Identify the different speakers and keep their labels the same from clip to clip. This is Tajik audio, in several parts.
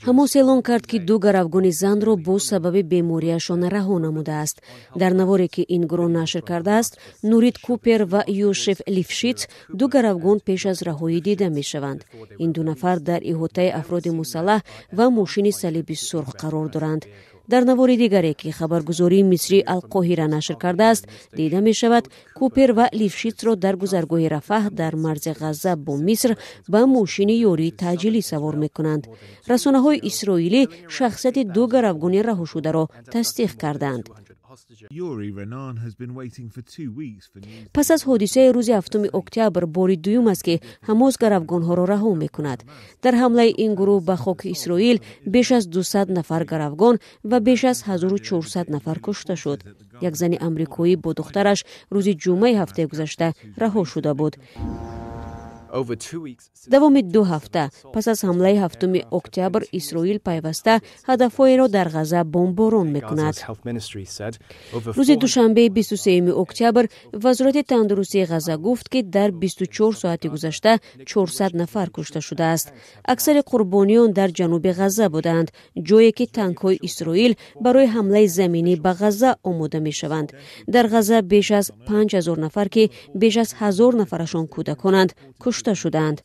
Speaker 1: Ҳамос эълон кард, ки ду гаравгони занро бо сабаби бемориашон раҳо намудааст. Дар наворе, ки ин гурӯҳ нашр кардааст, Нурит Купер ва Юшеф Лифшиц, ду гаравгон, пеш аз раҳоӣ дида мешаванд. Ин ду нафар дар иҳотаи афроди мусаллаҳ ва мошини Салиби Сурх қарор доранд. Дар навори дигаре, ки хабаргузории мисрии Алқоҳира нашр кардааст, дида мешавад, Купер ва Лифшитсро дар гузаргоҳи Рафаҳ дар марзи Ғазза бо Миср ба мошини ёрии таъҷилӣ савор мекунанд. Расонаҳои исроилӣ шахсияти ду гаравгони раҳошударо тасдиқ карданд. Пас аз ҳодисаи рӯзи 7 октябр бори дуюм аст, ки Ҳамос гаравгонҳоро раҳо мекунад. Дар ҳамлаи ин гурӯҳ ба хоки Исроил беш аз 200 нафар гаравгон ва беш аз 1400 нафар кушта шуд. Як зани амрикоӣ бо духтараш рӯзи ҷумъаи ҳафтаи гузашта раҳо шуда буд. Давоми 2 ҳафта пас аз ҳамлаи 7 октябр Исроил пайваста ҳадафҳоеро дар Ғазза бомборон мекунад. Рӯзи душанбеи 23 октябр Вазорати тандурустии Ғазза гуфт, ки дар 24 соати гузашта 400 нафар кушта шудааст. Аксари қурбониён дар ҷануби Ғазза буданд, ҷое ки танкҳои Исроил барои ҳамлаи заминӣ ба Ғазза омода мешаванд. Дар Ғазза беш аз 5000 нафар, ки беш аз 1000 нафарашон кӯдаконанд, кушта шудаанд.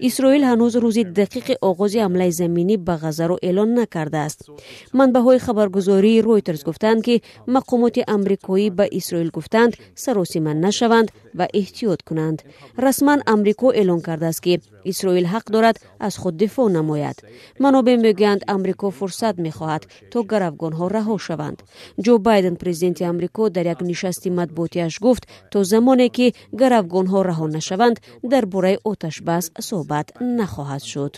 Speaker 1: Исроил ҳанӯз рӯзи дақиқи оғози ҳамлаи заминӣ ба Ғаззаро эълон накардааст. Манбаъҳои хабаргузории Ройтерс гуфтанд, ки мақомоти амрикоӣ ба Исроил гуфтанд, саросима нашаванд ва эҳтиёт кунанд. Расман Амрико эълон кардааст, ки Исроил ҳақ дорад аз худ дифоъ намояд. Манобеъ мегӯянд, Амрико фурсат мехоҳад, то гаравгонҳо раҳо шаванд. Ҷо Байден, президенти Амрико, дар як нишасти матбуотиаш гуфт, то замоне ки гаравгонҳо раҳо нашаванд, дар бораи оташбас суҳбат нахоҳад шуд.